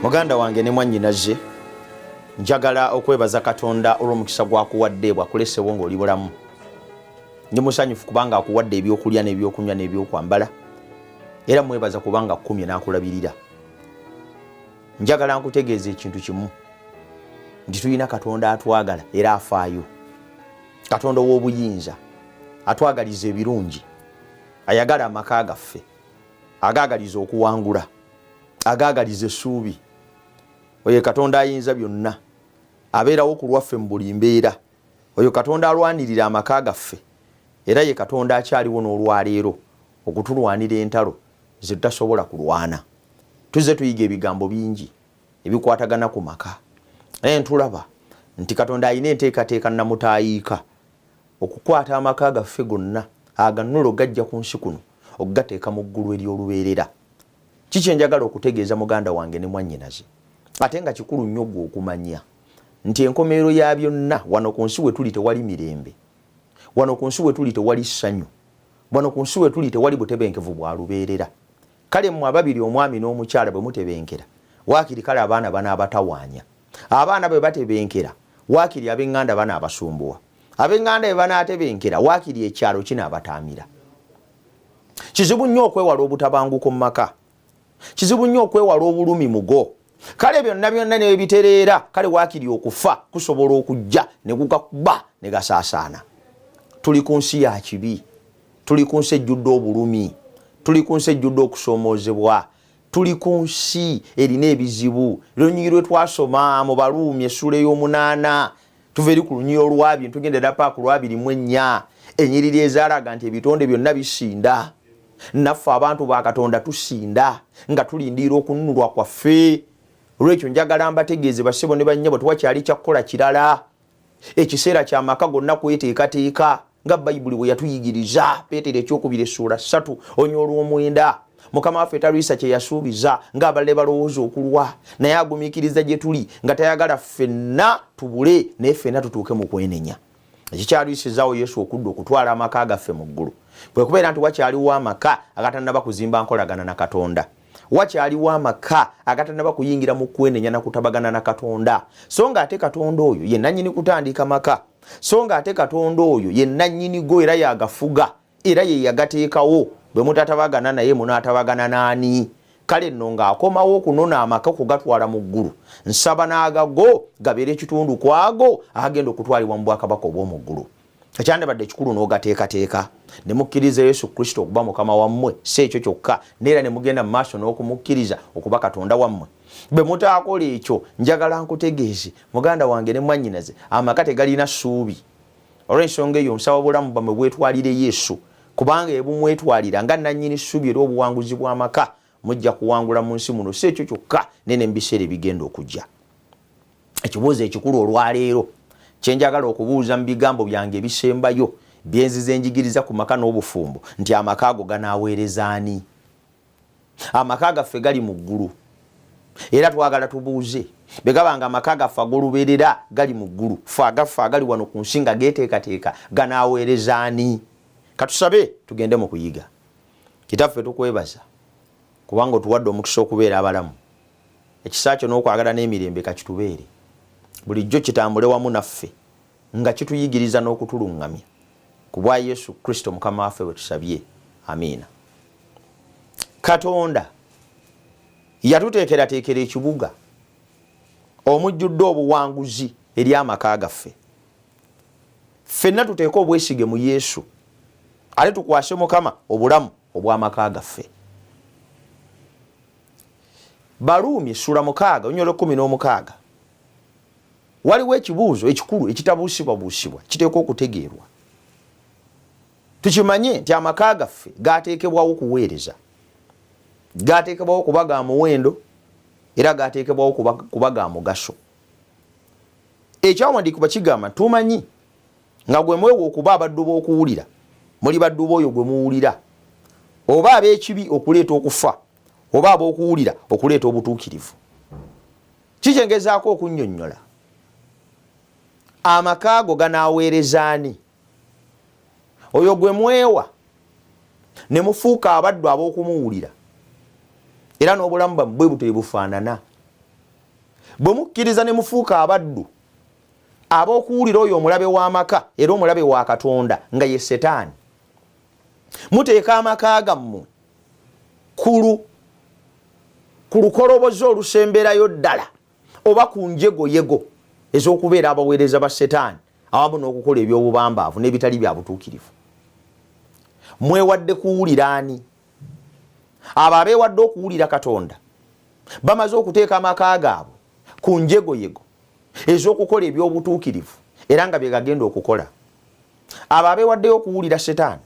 Muganda wange ne mwannyinaze, njagala okwebaza Katonda olw'omukisa gwakuwadde bwakulesewo ng'oli bulamu. Ndi musanyufu kubanga akuwadde ebyokulya n'ebyokunywa n'ebyokwambala, era mwebaza kubanga akkumye n'akulabirira. Njagala nkutegeeza ekintu kimu nti tulina Katonda atwagala era afaayo, Katonda ow'obuyinza atwagaliza ebirungi, ayagala amaka gaffe, agaagaliza okuwangula, agaagaliza essuubi. Oyo Katonda ayinza byonna, abeerawo ku lwaffe mu buli mbeera. Oyo Katonda alwanirira amaka gaffe, era ye Katonda akyaliwo n'olwaleero okutulwanira entalo ze tutasobola kulwana. Tuzze tuyiga ebigambo bingi ebikwatagana ku maka, naye ntulaba nti Katonda alina enteekateeka nnamutaayiika okukwata amaka gaffe gonna agannulo gajja ku nsi kuno okugateeka mu ggulu ery'olubeerera. Kiki enjagala okutegeeza muganda wange ne mwannyinaze, ate nga kikulu nnyo ggwe okumanya nti enkomerero ya byonna, wano ku nsi we tuli tewali mirembe, wano ku nsi we tuli tewali ssanyu, wano ku nsi we tuli tewali butebenkevu bwa lubeerera. Kale mmwe ababiri, omwami n'omukyala, bwe mutebenkera, waakiri kale abaana banaabatawaanya. Abaana bwe batebenkera, waakiri ab'eŋŋanda banaabasumbuwa. Ab'eŋŋanda bwe banaatebenkera, waakiri ekyalo kinaabataamira. Kizibu nnyo okwewala obutabanguko mu maka. Kizibu nnyo okwewala obulumi mugo. Kale byonna byonna ne bitereera, kale waakiri okufa kusobola okujja ne gugakuba ne gasaasaana. Tuli ku nsi ya kibi. Tuli ku nsi ejjudde obulumi. Tuli ku nsi ejjudde okusoomoozebwa. Tuli ku nsi erina ebizibu. Lunyiriri lwe twasoma mu Baruumi essuula ey'omunaana, tuva eri ku lunyiriri olwabiri tugenda ddala paaka lwa 24, ennyiriri ezaalaga nti ebitonde byonna bisinda. Naffe abantu ba Katonda tusinda nga tulindirira okununulwa kwaffe. Olwekyo njagala mbategeeze bassebo ne bannyabo, tewakyali kyakukola kirala. Ekiseera ky'amaka gonna kweteekateeka nga Bayibuli bwe yatuyigiriza. Peetero ekyokubiri essuula 3 onya olw'omwenda. Mukama waffe talwisa kye yasuubiza ng'abalala balowooza okulwa, naye agumiikiriza gye tuli nga tayagala ffenna tubule, naye ffenna tutuuke mu kwenenya. Ekikyalwisizaawo Yesu okudda okutwala amaka gaffe mu ggulu kwe kubeera nti wakyaliwo amaka agatannaba kuzimba nkolagana na Katonda. Wakyaliwo amaka agatannaba kuyingira mu kwenenya na kutabagana na Katonda. So nga ate Katonda oyo ye nannyini kutandika maka, so nga ate Katonda oyo ye nannyini go era yagafuga, era ye yagateekawo. Bwe mutatabagana naye munaatabagana n'ani? Kale nno ng'akomawo okunona amaka okugatwala mu ggulu, nsaba n'agago gabeere ekitundu ku ago agagenda okutwalibwa mu bwakabaka obw'omu ggulu. Ekyandibadde ekikulu n'ogateekateeka ne mukkiriza Yesu Kristo okuba Mukama wammwe, si ekyo kyokka, neera ne mugenda mu maaso n'okumukkiriza okuba Katonda wammwe. Bwe mutaakola ekyo, njagala nkutegeeze muganda wange ne mwannyinaze, amaka tegalina ssuubi. Olw'ensonga eyo nsaba obulamu bwammwe bwetwalire Yesu, kubanga ebumwetwalira nga nnannyini ssuubi era obuwanguzi bw'amaka, mujja kuwangula mu nsi muno, si ekyo kyokka, naye ne mu biseera ebigenda okujja. Ekibuuzo ekikulu olwaleero kye njagala okubuuza mu bigambo byange ebisembayo bye nzize njigiriza ku maka n'obufumbo nti amaka ago ganaaweereza ani? Amaka gaffe gali mu ggulu, era twagala tubuuze bwe gaba nga amaka gaffe ag'olubeerera gali mu ggulu, ffe agaffe agali wano ku nsi nga geeteekateeka ganaaweereza ani? Katusabe tugende mu kuyiga. Kitaffe, tukwebaza kubanga otuwadde omukisa okubeera abalamu. Ekisa kyo n'okwagala n'emirembe kakitubeere bulijjo, kitambule wamu naffe nga kituyigiriza n'okutuluŋŋamya. Ku bwa Yesu Kristo Mukama waffe bwe tusabye, amiina. Katonda yatuteekerateekera ekibuga omujjudde obuwanguzi eri amaka gaffe. Ffenna tuteeke obwesige mu Yesu, ate tukwase Mukama obulamu obw'amaka gaffe. Baruumi essula 6 olunyiriri 16, waliwo ekibuuzo ekikulu ekitabuusibwabuusibwa kiteekwa okutegeerwa. Tukimanye nti amaka gaffe gateekebwawo kuweereza, gateekebwawo kuba ga muwendo, era gateekebwawo kuba ga mugaso. Ekyawandiikibwa kigamba, tumanyi nga gwe mwewa okuba abaddu b'okuwulira, muli baddu b'oyo gwe muwulira, oba ab'ekibi okuleeta okufa, oba ab'okuwulira okuleeta obutuukirivu. Kikyengezaako okunnyonnyola, amaka ago ganaaweereza ani? Oyo gwe mwewa ne mufuuka abaddu ab'okumuwulira, era n'obulamu bwammwe bwe butyo bufaanana. Bwe mukkiriza ne mufuuka abaddu ab'okuwulira oyo omulabe w'amaka era omulabe wa Katonda nga ye Setaani, muteeka amaka gammwe ku lukolobozi olusemberayo ddala oba ku njegoyego ez'okubeera abaweereza ba Setaani awamu n'okukola eby'obubambaavu n'ebitali bya butuukirivu. Mwewadde kuwulira ani? Abo abeewadde okuwulira Katonda bamaze okuteeka amaka gaabwe ku njegoyego ez'okukola eby'obutuukirivu era nga bye gagenda okukola. Abo abeewaddeyo okuwulira Setaani,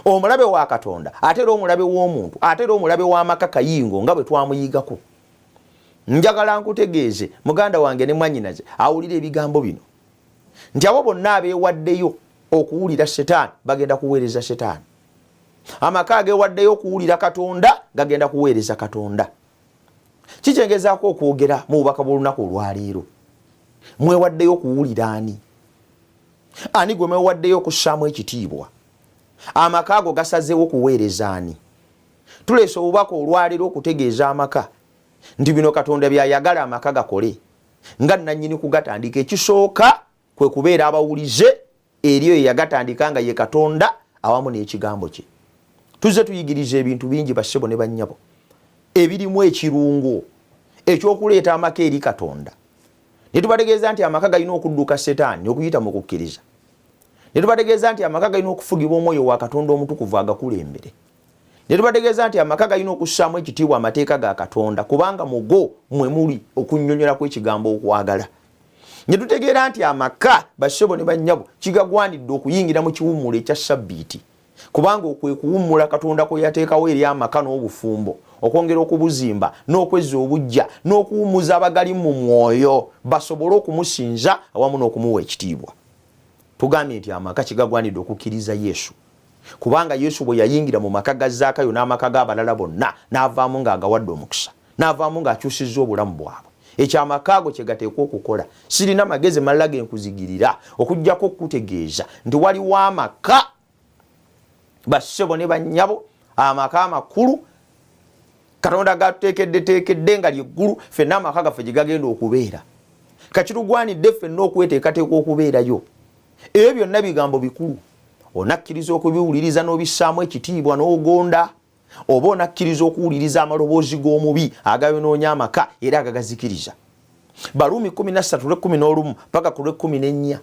omulabe wa Katonda, ate era omulabe w'omuntu, ate era omulabe w'amaka kayingo nga bwe twamuyigako. Njagala nkutegeeze muganda wange ne mwannyinaze awulira ebigambo bino nti abo bonna abeewaddeyo okuwulira Setaani bagenda kuweereza Setaani. Amaka ageewaddeyo okuwulira Katonda gagenda kuweereza Katonda. Kikyengezaako okwogera mu bubaka bw'olunaku olwaleero. Mwewaddeyo okuwulira ani? Ani gwe mwewaddeyo okussaamu ekitiibwa? Amaka ago gasazeewo kuweereza ani? Tuleese obubaka olwaleero okutegeeza amaka nti bino Katonda by'ayagala amaka gakole nga nnannyini kugatandika. Ekisooka kwe kubeera abawulize eri oyo yagatandika nga ye Katonda awamu n'ekigambo kye. Tuzze tuyigiriza ebintu bingi bassebo ne bannyabo ebirimu ekirungo eky'okuleeta amaka eri Katonda, ne tubategeeza nti amaka galina okudduka Setaani okuyita mu kukkiriza, ne tubategeeza nti amaka galina okufugibwa omwoyo wa Katonda omutukuvu agakulembere, ne tubategeeza nti amaka galina okussaamu ekitiibwa amateeka ga Katonda kubanga mu go mwe muli okunnyonnyola kw'ekigambo okwagala, ne tutegeera nti amaka bassebo ne bannyabo kigagwanidde okuyingira mu kiwummulo ekya ssabbiiti kubanga okwe kuwummula Katonda kwe yateekawo eri amaka n'obufumbo okwongera okubuzimba n'okwezza obuggya n'okuwummuza abagali mu mwoyo basobole okumusinza awamu n'okumuwa ekitiibwa. Tugambye nti amaka kigagwanidde okukkiriza Yesu kubanga Yesu bwe yayingira mu maka ga Zaakayo n'amaka g'abalala bonna n'avaamu ng'agawadde omukisa, n'avaamu ng'akyusizza obulamu bwabwe. Ekyo amaka ago kye gateekwa okukola. Sirina magezi malala ge nkuzigirira okuggyako okukutegeeza nti waliwo amaka bassebo ne bannyabo, amaka amakulu Katonda gatuteekeddeteekedde nga lyeggulu ffenna amaka gaffe gye gagenda okubeera. Kakitugwanidde ffenna okweteekateeka okubeerayo. Ebyo byonna bigambo bikulu. Onakkiriza okubiwuliriza n'obissaamu ekitiibwa n'ogonda, oba onakkiriza okuwuliriza amaloboozi g'omubi agayonoonya amaka era agagazikiriza? Baruumi 13 lw'ekkumi n'olumu paka ku lw'ekkumi n'ennya.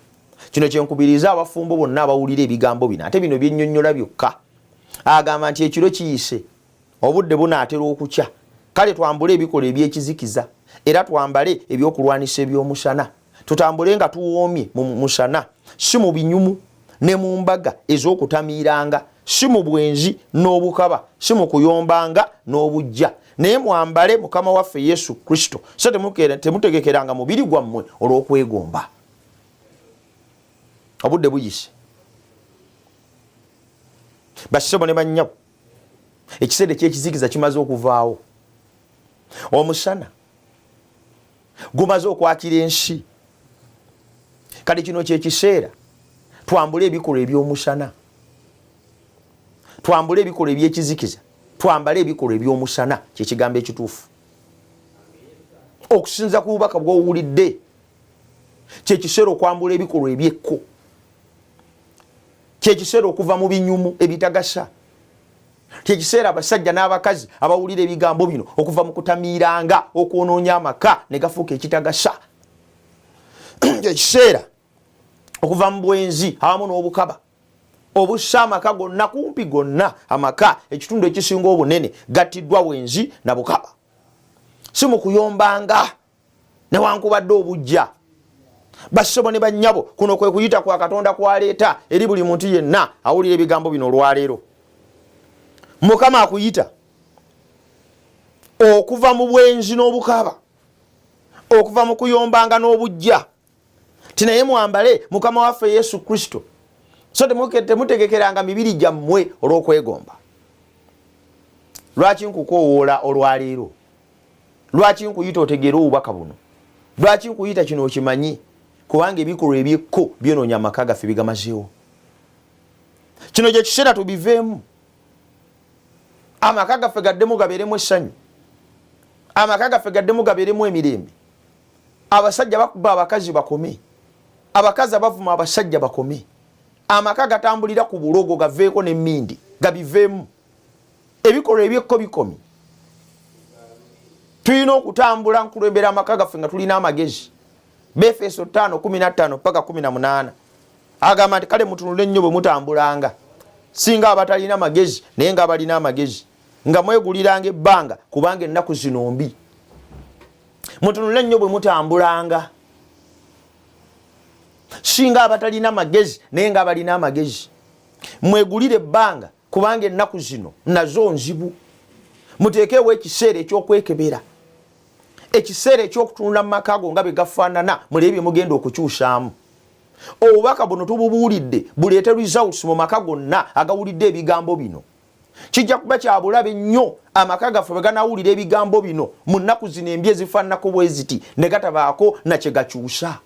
Kino kyenkubiriza abafumbo bonna abawulira ebigambo bino, ate bino byennyonnyola byokka. Agamba nti ekiro kiyise, obudde bunaatera okukya, kale twambule ebikolwa eby'ekizikiza era twambale ebyokulwanisa eby'omusana. Tutambule nga tuwoomye mu musana, si mu binyumu ne mu mbaga ez'okutamiiranga, si mu bwenzi n'obukaba, si mu kuyombanga n'obuggya, naye mwambale Mukama waffe Yesu Kristo, so temutegekeranga mubiri gwammwe olw'okwegomba. Obudde buyise bassebo ne bannyabo, ekiseera ekyekizikiza kimaze okuvaawo, omusana gumaze okwakira ensi. Kati kino kyekiseera twambule ebikolwa eby'omusana, twambule ebikolwa ebyekizikiza, twambale ebikolwa eby'omusana. Kyekigambo ekituufu okusinza ku bubaka bw'owulidde. Kyekiseera okwambula ebikolwa ebyekko, kyekiseera okuva mu binyumu ebitagasa, kyekiseera abasajja n'abakazi abawulira ebigambo bino okuva mu kutamiiranga okwonoonya amaka ne gafuuka ekitagasa, kyekiseera okuva mu bwenzi awamu n'obukaba obussa amaka gonna, kumpi gonna amaka ekitundu ekisinga obunene gattiddwa bwenzi na bukaba, si mu kuyombanga newankubadde obujja. Bassebo ne bannyabo, kuno kwe kuyita kwa Katonda kwaleeta eri buli muntu yenna awulira ebigambo bino olwaleero. Mukama akuyita okuva mu bwenzi n'obukaba, okuva mu kuyombanga n'obujja, ti naye mwambale Mukama waffe Yesu Kristo, so temutegekeranga mibiri gyammwe olw'okwegomba. Lwaki nkukoowoola olwaleero? Lwaki nkuyita otegeere obubaka buno? Lwaki nkuyita kino okimanyi? Kubanga ebikolwa ebyekko byonoonya amaka gaffe, bigamazeewo. Kino kye kiseera tubiveemu, amaka gaffe gaddemu gabeeremu essanyu. Amaka gaffe gaddemu gabeeremu emirembe. Abasajja bakuba abakazi bakome, abakazi abavuma abasajja bakome, amaka gatambulira ku bulogo gaveeko n'emmindi gabiveemu, ebikolwa ebyekko bikomi. Tulina okutambula nkulembera amaka gaffe nga tulina amagezi. Befeso 5:15 paka 18 agamba nti kale mutunule nnyo bwe mutambulanga, singa abatalina magezi naye nga abalina amagezi, nga mweguliranga ebbanga kubanga ennaku zino mbi. Mutunule nnyo bwe mutambulanga, singa abatalina magezi naye nga abalina amagezi, mwegulire ebbanga kubanga ennaku zino nazo nzibu. Muteekeewo ekiseera ekyokwekebera, ekiseera ekyokutunula mu maka go nga bwe gafaanana, mulebe bye mugenda okukyusaamu. Obubaka buno tububuulidde buleete results mu maka gonna agawulidde ebigambo bino. Kijja kuba kya bulabe nnyo amaka gaffe bwe ganawulira ebigambo bino mu nnaku zino embi ezifaananako bwe ziti ne gatabaako na kye gakyusa.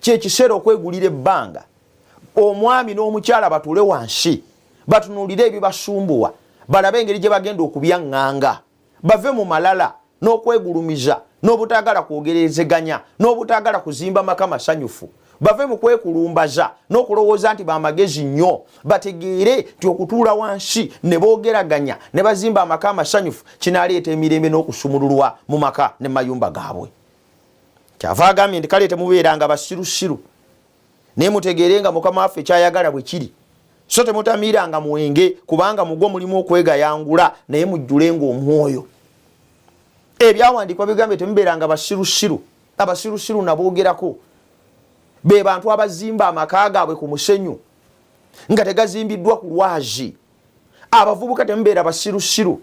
Kyekiseera okwegulira ebbanga, omwami n'omukyala batuule wansi batunuulire ebibasumbuwa, balabe engeri gye bagenda okubyaŋŋanga, bave mu malala n'okwegulumiza n'obutaagala kwogerezeganya n'obutaagala kuzimba maka masanyufu, bave mu kwekulumbaza n'okulowooza nti bamagezi nnyo, bategeere nti okutuula wansi ne boogeraganya ne bazimba amaka amasanyufu kinaaleeta emirembe n'okusumululwa mu maka ne mayumba gaabwe. Kyava agambye nti kale temubeeranga basirusiru, naye mutegeere nga Mukama waffe kyayagala bwe kiri. So temutamiiranga mwenge, kubanga mugwo mulimu okwegayangula, naye mujjulenga omwoyo. Ebyawandiikibwa bigambye temubeeranga basirusiru. Abasirusiru naboogerako be bantu abazimba amaka gaabwe ku musenyu nga tegazimbiddwa ku lwazi. Abavubuka temubeera basirusiru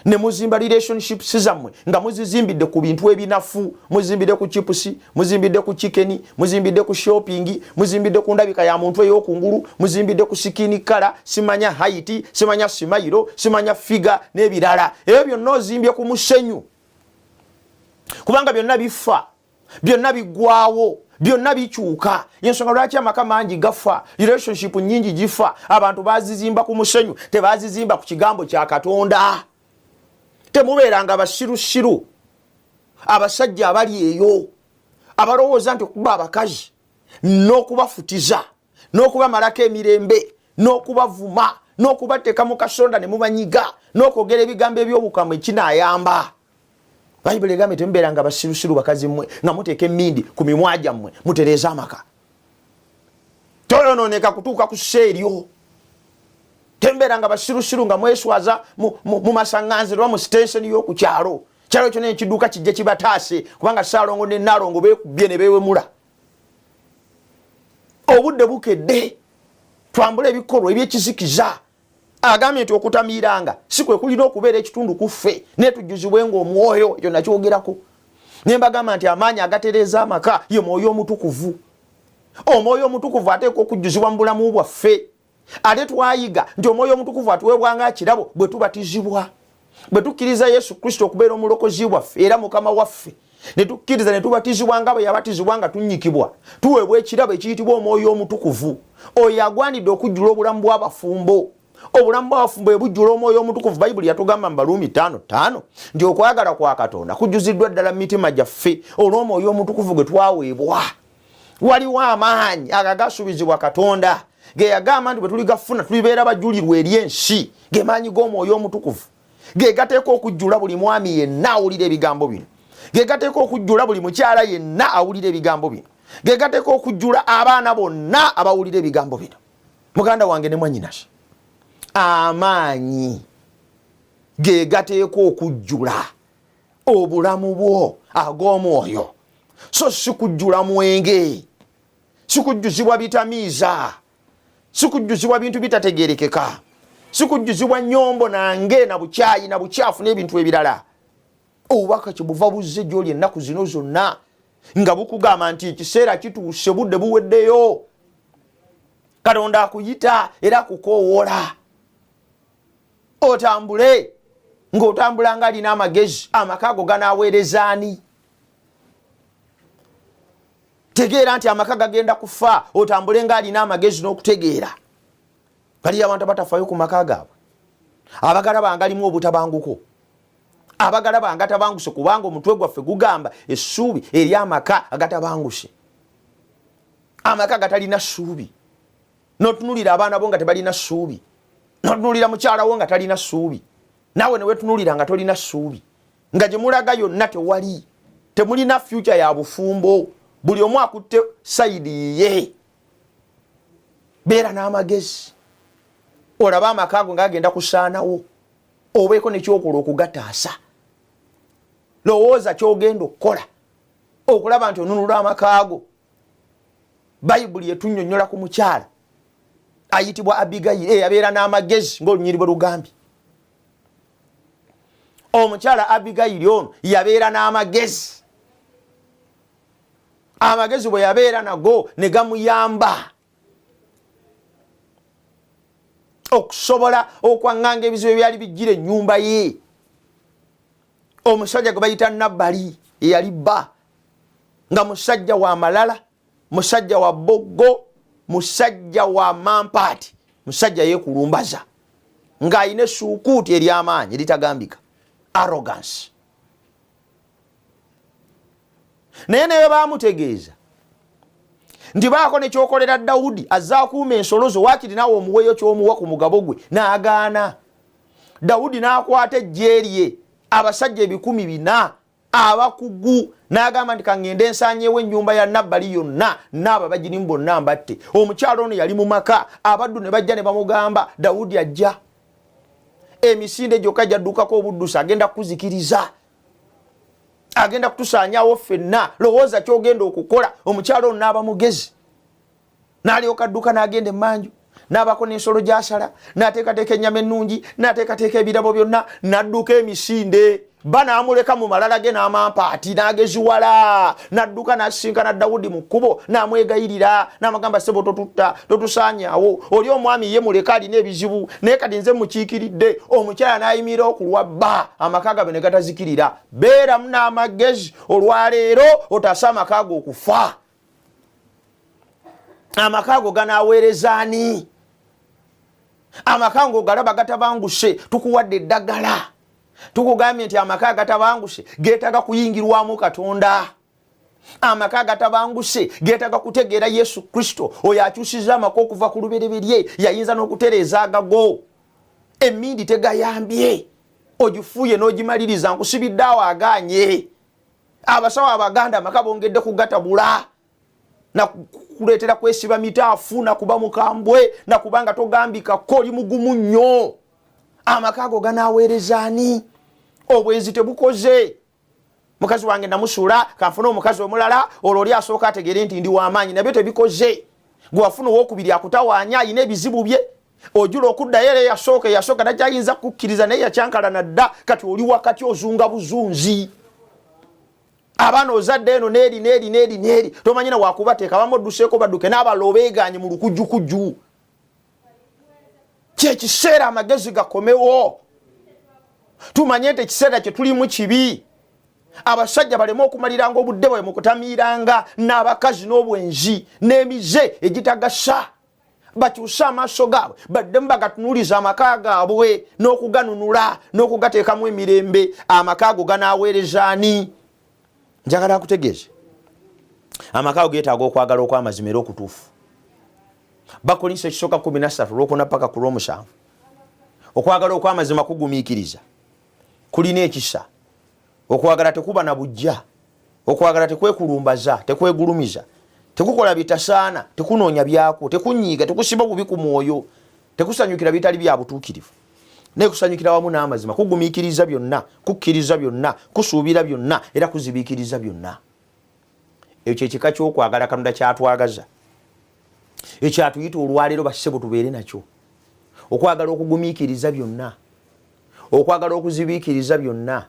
ne muzimba relationships zammwe nga muzizimbidde ku bintu ebinafu. Muzimbidde ku chipusi, muzimbidde ku chicken, muzimbidde ku shopping, muzimbidde ku ndabika ya muntu ey'okungulu, muzimbidde ku skin color, simanya height, simanya smile, simanya figure n'ebirala. Ebyo byonna ozimbye ku musenyu, kubanga byonna bifa, byonna biggwawo, byonna bikyuka. Ensonga lwaki amaka mangi gafa, relationship nyingi gifa, abantu bazizimba ku musenyu, tebazizimba ku kigambo kya Katonda. Temubeeranga basirusiru. Abasajja abali eyo abalowooza nti okuba abakazi n'okubafutiza n'okubamalako emirembe n'okubavuma n'okubateeka mu kasonda ne mubanyiga n'okwogera ebigambo eby'obukamwe kinaayamba, Bayibuli egambye temubeeranga basirusiru bakazi mmwe nga muteeka emmindi ku mimwa gyammwe, mutereeze amaka. Toyonooneka kutuuka ku ssa eryo. Tembeeranga basirusiru nga mweswaza mu masaŋŋanzira oba mu sitenseni y'oku kyalo. Kyalo kyona ekiduuka kijja kibataase, kubanga Ssaalongo ne Nnaalongo beekubbye ne beewemula. Obudde bukedde, twambule ebikolwa ebyekizikiza. Agambye nti okutamiiranga si kwe kulina okubeera ekitundu ku ffe, naye tujjuzibwenga omwoyo. Ekyo nakyogerako ne mbagamba nti amaanyi agatereeza amaka ye Mwoyo Omutukuvu. Omwoyo Omutukuvu ateekwa okujjuzibwa mu bulamu bwaffe. Ate twayiga nti Omwoyo Omutukuvu atuweebwa nga kirabo bwe tubatizibwa, bwe tukkiriza Yesu Kristo okubeera omulokozi waffe era Mukama waffe, ne tukkiriza ne tubatizibwa nga bwe yabatizibwa nga tunnyikibwa, tuweebwa ekirabo ekiyitibwa Omwoyo Omutukuvu. Oyo agwanidde okujjula obulamu bw'abafumbo. Obulamu bw'abafumbo bwe bujjula Omwoyo Omutukuvu. Bayibuli yatugamba mu Baruumi 5:5 nti okwagala kwa Katonda kujjuziddwa ddala mu mitima gyaffe olw'Omwoyo Omutukuvu gwe twaweebwa. Waliwo amaanyi ago agasuubizibwa Katonda ge yagamba nti bwe tuligafuna tulibeera bajulirwa eri ensi. Ge maanyi g'Omwoyo Omutukuvu ge gateeka okujjula buli mwami yenna awulira ebigambo bino, ge gateeka okujjula buli mukyala yenna awulira ebigambo bino, ge gateeka okujjula abaana bonna abawulira ebigambo bino. Muganda wange ne mwannyinase, amaanyi ge gateeka okujjula obulamu bwo ag'omwoyo, so si kujjula mwenge, si kujjuzibwa bitamiiza, si kujjuzibwa bintu bitategerekeka, si kujjuzibwa nyombo nange na bukyayi na bukyafu n'ebintu ebirala. Obubaka kyebuva buzze gy'oli ennaku zino zonna nga bukugamba nti ekiseera kituuse, budde buweddeyo. Katonda akuyita era akukoowoola otambule ng'otambula nga alina amagezi. Amaka ago ganaaweereza ani? Tegeera nti amaka gagenda kufa, otambule ng'alina amagezi n'okutegeera. Baliyo abantu abatafaayo ku maka gaabwe, abagalaba ngalimu obutabanguko. Abagalaba agatabanguse, kubanga omutwe gwaffe gugamba essuubi eri amaka agatabanguse, amaka agatalina ssuubi. Notunulira abaana bo nga tebalina ssuubi, notunulira mukyala wo nga talina ssuubi, naawe newetunulira nga tolina ssuubi, nga gye mulaga yonna tewali, temulina future ya bufumbo, buli omu akutte side yiye. Beera n'amagezi, olabe amaka ago nga agenda kusaanawo, obeeko nekyokola okugataasa. Lowooza kyogenda okukola okulaba nti onunula amaka ago. Bayibuli etunyonyola ku mukyala ayitibwa Abigayiri, eyabeera n'amagezi ng'olunyiri bwe lugambye. Omukyala Abigayiri ono yabeera n'amagezi. Amagezi bwe yabeera nago ne gamuyamba okusobola okwaŋŋanga ebizibu ebyali bijjira ennyumba ye. Omusajja gwe bayita Nabbali, eyali bba, nga musajja wa malala, musajja wa boggo, musajja wa mampaati, musajja yeekulumbaza, ng'alina essuukuuti ery'amaanyi eritagambika, arrogance. Naye naye bamutegeeza nti baako nekyokolera Dawudi azze akuuma ensolo zo, waakiri naawe omuweeyo kyomuwa ku mugabo gwe, n'agaana. Dawudi n'akwata ejje lye, abasajja 400 abakugu, n'agamba nti kaŋŋende ensaanyeewo ennyumba ya Nabbali yonna n'abo bagirimu bonna mbatte. Omukyalo ono yali mu maka, abaddu ne bajja ne bamugamba, "Dawudi ajja emisinde gyokka gyaddukako obuddusi, agenda kukuzikiriza, agenda kutusaanyawo ffenna, lowooza kyogenda okukola." Omukyalo ono n'aba mugezi, n'alyoka adduka n'agenda emmanju, n'abako n'ensolo gy'asala, n'ateekateeka ennyama ennungi, n'ateekateeka ebirabo byonna, n'adduka emisinde. Ba n'amuleka mu malala ge n'amampaati, n'ageziwala, n'adduka n'asisinkana Dawudi mu kkubo, n'amwegayirira, n'amugamba, "Ssebo, totutta, totusaanyaawo. Oli omwami ye muleka, alina ebizibu, naye kati nze mukiikiridde." Omukyala n'ayimirira okulwa bba, amaka gabe ne gatazikirira. Beeramu n'amagezi olwaleero otaase amaka go okufa. Amaka ago ganaaweereza ani? Amaka ng'ogalaba gatabanguse, tukuwadde eddagala, tukugambye nti amaka agatabanguse geetaaga kuyingirwamu Katonda. Amaka agatabanguse geetaaga kutegeera Yesu Kristo, oyo akyusiza amaka okuva ku lubereberye, yayinza n'okutereeza agago. Emindi tegayambye, ogifuuye n'ogimaliriza, nkusibidde awo aganye. Abasawo Abaganda amaka bongedde kugatabula nakuleetera kwesiba mitaafu, nakuba mukambwe, nakubanga togambikako, oli mugumu nnyo. Amaka ago ganaaweereza ani? Obwenzi tebukoze. Mukazi wange namusuula, kanfune omukazi omulala, olwo oli asooka ategeere nti ndi w'amaanyi. Nabyo tebikoze. Gwe wafuna owokubiri akutawaanya, ayina ebizibu bye, ojula okuddayo era eyasooka, eyasooka takyayinza kukkiriza, naye yakyankalana dda. Kati oli wakati ozunga buzunzi. Abaana ozadde eno neeri neeri neeri neeri, tomanyi na wakubateeka. Abamu odduseeko badduke, n'abalala obeeganye mu lukujjukujju. Kyekiseera amagezi gakomewo, tumanye nti ekiseera kye tulimu kibi. Abasajja baleme okumaliranga obudde bwabe mu kutamiiranga n'abakazi n'obwenzi n'emize egitagasa. Bakyuse amaaso gaabwe, baddemu bagatunuuliza amaka gaabwe n'okuganunula n'okugateekamu emirembe. Amaka ago ganaaweereza ani? Njagala akutegeeze, amaka ago geetaaga okwagala okw'amazima era okutuufu. Bakolinso ekisooka 13 olwokuna paka ku lwomusanvu. Okwagala okw'amazima kugumiikiriza, kulina ekisa. Okwagala tekuba na bujja. Okwagala tekwekulumbaza, tekwegulumiza, tekukola bitasaana, tekunoonya byakwo, tekunyiiga, tekusiba bubi ku mwoyo, tekusanyukira bitali bya butuukirivu, naye kusanyukira wamu n'amazima. Kugumiikiriza byonna, kukkiriza byonna, kusuubira byonna, era kuzibiikiriza byonna. Ekyo kyekika ky'okwagala Katonda kyatwagaza, ekyatuyita olwaleero bassebo tubeere nakyo: okwagala okugumiikiriza byonna, okwagala okuzibiikiriza byonna,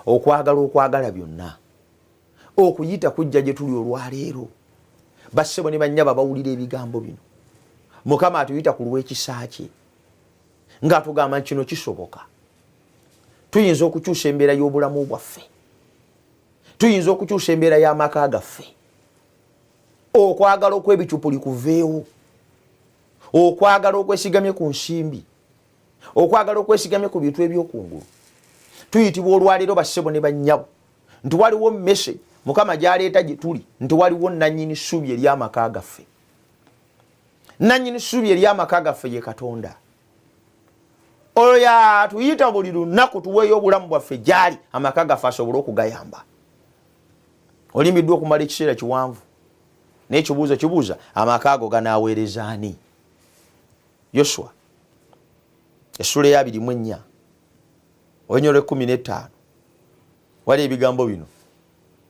okwagala okwagala byonna. Okuyita kujja gye tuli olwaleero, bassebo ne bannyaba bawulira ebigambo bino. Mukama atuyita ku lw'ekisa kye, ng'atugamba nti kino kisoboka. Tuyinza okukyusa embeera y'obulamu bwaffe, tuyinza okukyusa embeera y'amaka gaffe. Okwagala okw'ebicupuli kuveewo, okwagala okwesigamye ku nsimbi, okwagala okwesigamye ku bintu ebyokungulu. Tuyitibwa olwaleero, bassebo ne bannyabo, nti waliwo message Mukama gyaleeta gye tuli, nti waliwo nannyini ssuubi ery'amaka gaffe. Nannyini ssuubi ery'amaka gaffe ye Katonda. Oyo yatuyita buli lunaku tuweeyo obulamu bwaffe gyali, amaka gaffe asobole okugayamba. Olimiddwa okumala ekiseera kiwanvu, n'ekibuuzo kibuuza, amaka ago ganaaweereza ani? Yoswa essula eya 24, olunyiriri lw'e15, wali ebigambo bino,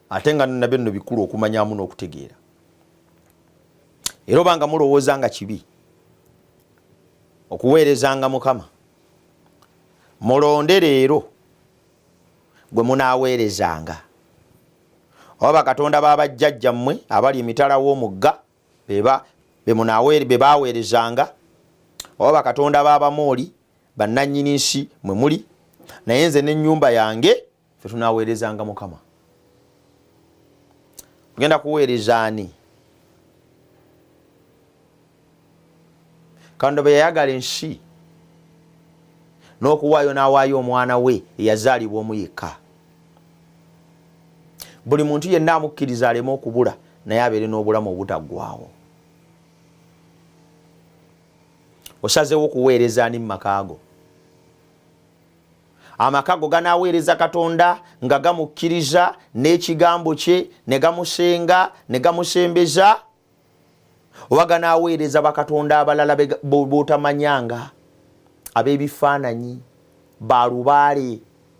ate nga nabyo nno bikulu okumanyamu n'okutegeera. Era obanga mulowooza nga kibi okuweerezanga Mukama, mulonde leero gwe munaaweerezanga, oba bakatonda b'abajjajjammwe abali emitala w'omugga be baaweerezanga, oba bakatonda b'Abamooli bannannyini nsi mwe muli, naye nze n'ennyumba yange fe tunaaweerezanga Mukama. Ogenda kuweereza ani? Katonda bwe yayagala ensi n'okuwaayo n'awaayo omwana we eyazaalibwa omu yekka, buli muntu yenna amukkiriza aleme okubula, naye abeere n'obulamu obutaggwaawo. Osazeewo kuweereza ani mu maka go? Amaka go ganaaweereza Katonda nga gamukkiriza n'ekigambo kye, ne gamusenga ne gamusembeza, oba ganaaweereza bakatonda abalala b'otamanyanga, ab'ebifaananyi, balubaale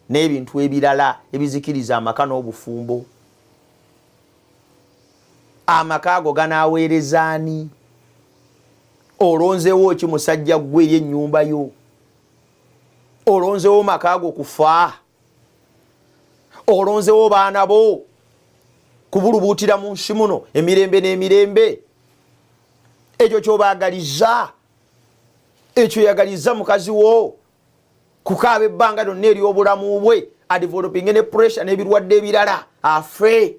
n'ebintu ebirala ebizikiriza amaka n'obufumbo? Amaka ago ganaaweereza ani? Olonzeewo ki, musajja ggwe, eri ennyumba yo? Olonzeewo maka ago kufa? Olonzeewo baana bo kubulubuutira mu nsi muno emirembe n'emirembe? Ekyo kyobaagaliza, ekyo yagaliza mukazi wo kukaaba ebbanga lyonna ery'obulamu bwe, adevelopinge ne pressure n'ebirwadde ebirala, afe?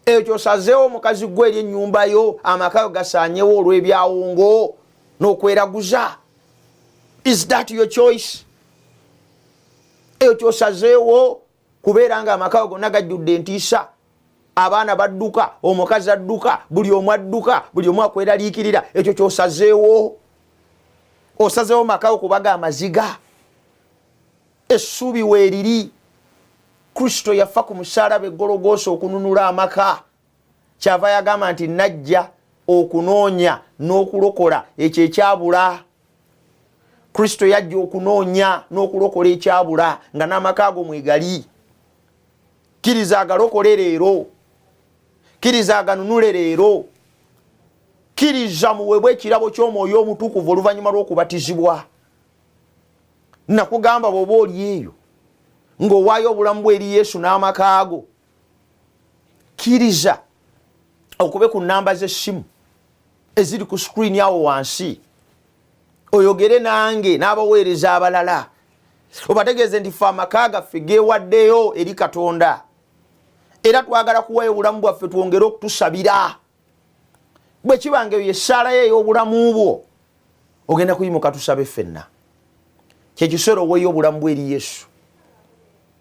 Ekyo osazeewo, mukazi gwe, eri ennyumba yo? Amaka yo gasaanyewo olw'ebyawongo n'okweraguza? Is that your choice? Eyo kyosazeewo, kubeera nga amaka go gonna gajjudde entiisa, abaana badduka, omukazi adduka, buli omu adduka, buli omu akweraliikirira? Ekyo kyosazeewo? Osazeewo makago kubaga amaziga? Essuubi weeriri. Kristo yafa ku musaalaba eggologoosa okununula amaka. Kyava yagamba nti, "Najja okunoonya n'okulokola ekyo ekyabula." Kristo yajja okunoonya n'okulokola ekyabula, nga n'amaka ago mwegali. Kkiriza agalokole leero, kkiriza aganunule leero, kkiriza muweebwe ekirabo ky'Omwoyo Omutukuvu oluvannyuma lw'okubatizibwa. Nakugamba, bw'oba oli eyo ng'owaayo obulamu bwe eri Yesu n'amaka ago, kkiriza okube ku namba z'essimu eziri ku screen awo wansi, oyogere nange n'abaweereza abalala, obategeeze nti fe amaka gaffe geewaddeyo eri Katonda, era twagala kuwayo obulamu bwaffe, twongere okutusabira. Bwe kiba nga eyo yessaalayo ey'obulamu bwo, ogenda kuyimuka tusabe ffenna. Kyekiseera oweeyo obulamu bwe eri Yesu,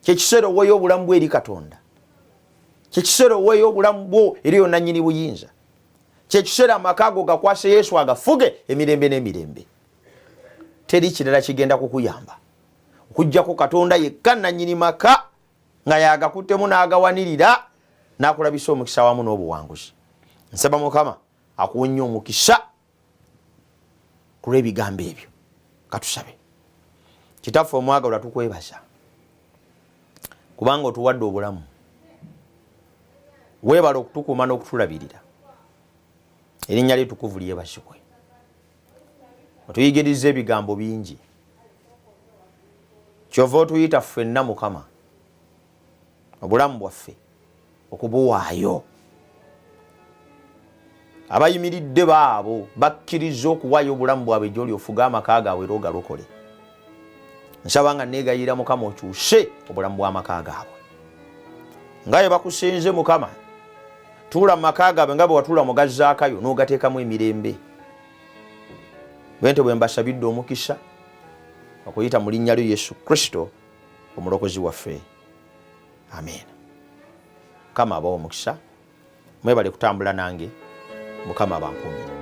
kyekiseera oweeyo obulamu bwe eri Katonda, kyekiseera oweeyo obulamu bwo eri yonna nnyini buyinza, kyekiseera amaka ago gakwase Yesu agafuge emirembe n'emirembe. Teri kirala kigenda kukuyamba okugjako Katonda yekka nannyini maka, nga yagakuttemu n'agawanirira n'akulabisa omukisa wamu n'obuwanguzi. Nsaba Mukama akuwe nnyo omukisa ku lw'ebigambo ebyo. Katusabe. Kitaffe omwagalwa, tukwebaza kubanga otuwadde obulamu. Weebala okutukuuma n'okutulabirira. Erinnya lyetukuvu lyebazibwe. Otuyigiriza ebigambo bingi, kyova otuyita ffenna, Mukama, obulamu bwaffe okubuwaayo. Abayimiridde baabo bakkiriza okuwaayo obulamu bwabwe gyoli, ofuge amaka gaabwe era ogalokole. Nsaba nga neegayirira, Mukama, okyuse obulamu bw'amaka gaabwe nga bwe bakusinze. Mukama, tuula mu maka gaabwe nga bwe watuula mu gazaakayo n'ogateekamu emirembe. Bwente bwe mbasabidde omukisa okuyita mu linnya lyo Yesu Kristo. Omulokozi waffe. Amiina. Mukama abawe omukisa. Mwebale kutambula nange. Mukama abankuumire.